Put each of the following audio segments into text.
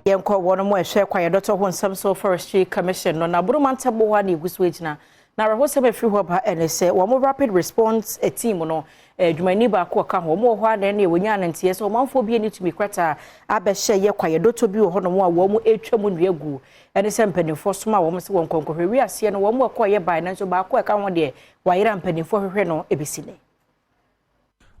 Yɛnkɔ wɔn mo ɛhwɛ kwaeɛdɔtɔ ho nsɛm so, Forestry Commission no, na Bono mantam hɔ a na egu so gyina na awerɛhosɛm afiri hɔ ba ɛne sɛ wɔn rapid response team no adwumani baako ɔka ho, wɔn wɔ hɔ a na ɛne wɔnya ananteɛ sɛ ɔmanfoɔ bi ani tumi krataa abɛhyɛ yɛ kwaeɛdɔtɔ bi wɔ hɔnom a wɔn atwa mu nnua gu. Ɛne sɛ mpanimfoɔ soma wɔn sɛ wɔn nkɔnkɔhwɛ wiaseɛ no, wɔn ɛkɔ yɛ ban, nanso baako a ɛka ho deɛ, wayera. Mpanimfoɔ hwehwɛ no ebesi ne.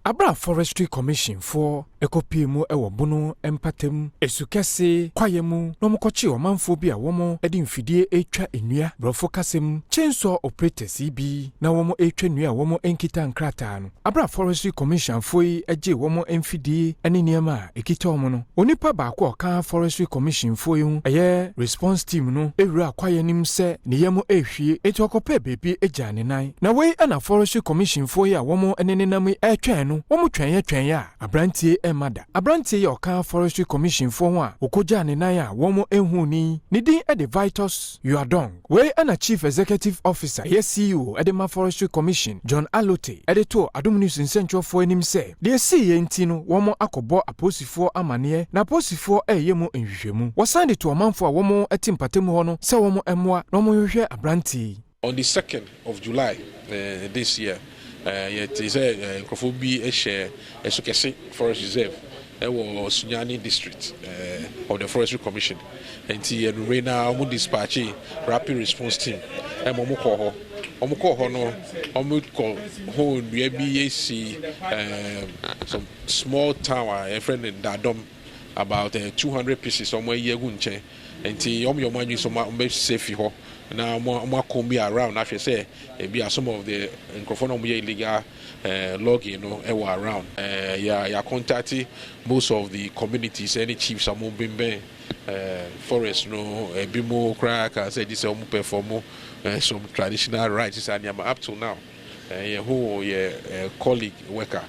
Abra Forestry Commission foɔ ɛkɔpie mu ɛwɔ Bono mpatam Esukɛse kwaeɛ mu na wɔkɔkye ɔmanfoɔ bi a wɔn de mfidie retwa nnua, borɔfo kasa mu chainsaw operators yi bi, na wɔn retwa nnua a wɔn nkita nkrataa no. Abra Forestry Commission foɔ yi gye wɔn mfidie ne nneɛma a ɛkita wɔn no, onipa baako a ɔka Forestry Commission foɔ yi ho, ɛyɛ response team no, ewura kwaeɛ nim sɛ ne yam ɛrehwie, eti ɔkɔpɛ beebi agya ne nan. Na wei ɛna Forestry Commission foɔ yi a wɔn ne nenam yi ɛretwɛn no, wɔn twɛn yɛ twɛn yɛ a aberanteɛ ɛmma da. Aberanteɛ yi a ɔka Forestry Commission foɔ ho a ɔkɔgyaa ne nan a wɔn ehu ni ne din ɛde Vitus Yuadong. Wei ɛna Chief Executive Officer, ɛyɛ CEO ɛde ma Forestry Commission, John Alote, ɛde to Adom News nsɛntwerɛfoɔ anim sɛ deɛ esii yɛ nti no, wɔn akɔbɔ apolisifoɔ amanneɛ na apolisifoɔ ɛreyɛ mu nhwehwɛmu. Wɔsan de to ɔmanfoɔ a wɔn ɛte mpatamu hɔ no sɛ wɔn mmoa na wɔn hwehwɛ aberanteɛ yi. On the 2nd of July this year, yɛte sɛ nkurɔfoɔ bi hyɛ Esukɛse Forest Reserve ɛwɔ Sunyani District of the Forestry Commission. Nti ɛnumere na wɔn dispatch rapid response team ɛma wɔn kɔ hɔ. Wɔn kɔ hɔ no, wɔn kɔ hɔ nnua bi esi some small town a yɛfrɛ no Dadɔm, about 200 pieces wɔn ayi agu nkyɛn. Nti wɔn yɛ wɔn adwene sɛ wɔn bɛsɛ fi hɔ na wɔn akɔn bi around ahwɛ sɛ ebi a some of the nkurɔfoɔ na wɔn yɛ illegal logging no ɛwɔ around. Yɛ contact most of the communities ɛne chiefs a wɔn bɛnbɛn forest no. Ebi mo koraa ka sɛ gye sɛ wɔn perform some traditional rites saa nneɛma. Up till now, yɛn ho yɛ colleague worker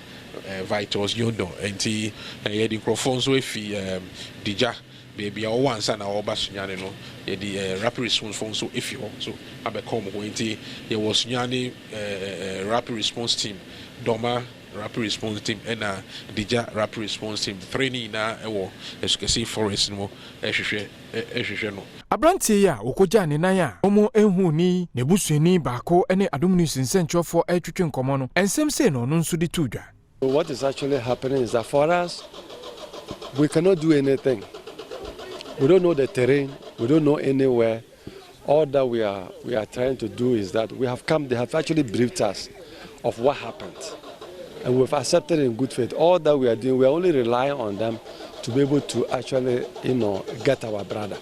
Vitus Yondo. Nti yɛde nkurɔfoɔ nso efi Digya beebi a wɔwɔ ansa na wɔba Sunyani no, yɛde rapid response fo nso efi hɔ nso abɛka wɔn ho. Nti yɛwɔ Sunyani rapid response team, Dɔma rapid response team, ɛna Digya rapid response team, three ne nyinaa ɛwɔ Esukɛse forest no mu ɛhwehwɛ no. Aberanteɛ yi a wɔkɔgyaa ne nan a wɔn ehu ni n'ebusuani baako ne Adom News nsɛntwerɛfoɔ ɛretwetwe nkɔmɔ no, nsɛm sei na ɔno nso de to dwa. What is actually happening is that for us, we cannot do anything. We don't know the terrain, we don't know anywhere. All that we are trying to do is that we have come, they have actually briefed us of what happened. And we've accepted in good faith. All that we are doing, we are only relying on them to be able to actually get our brother.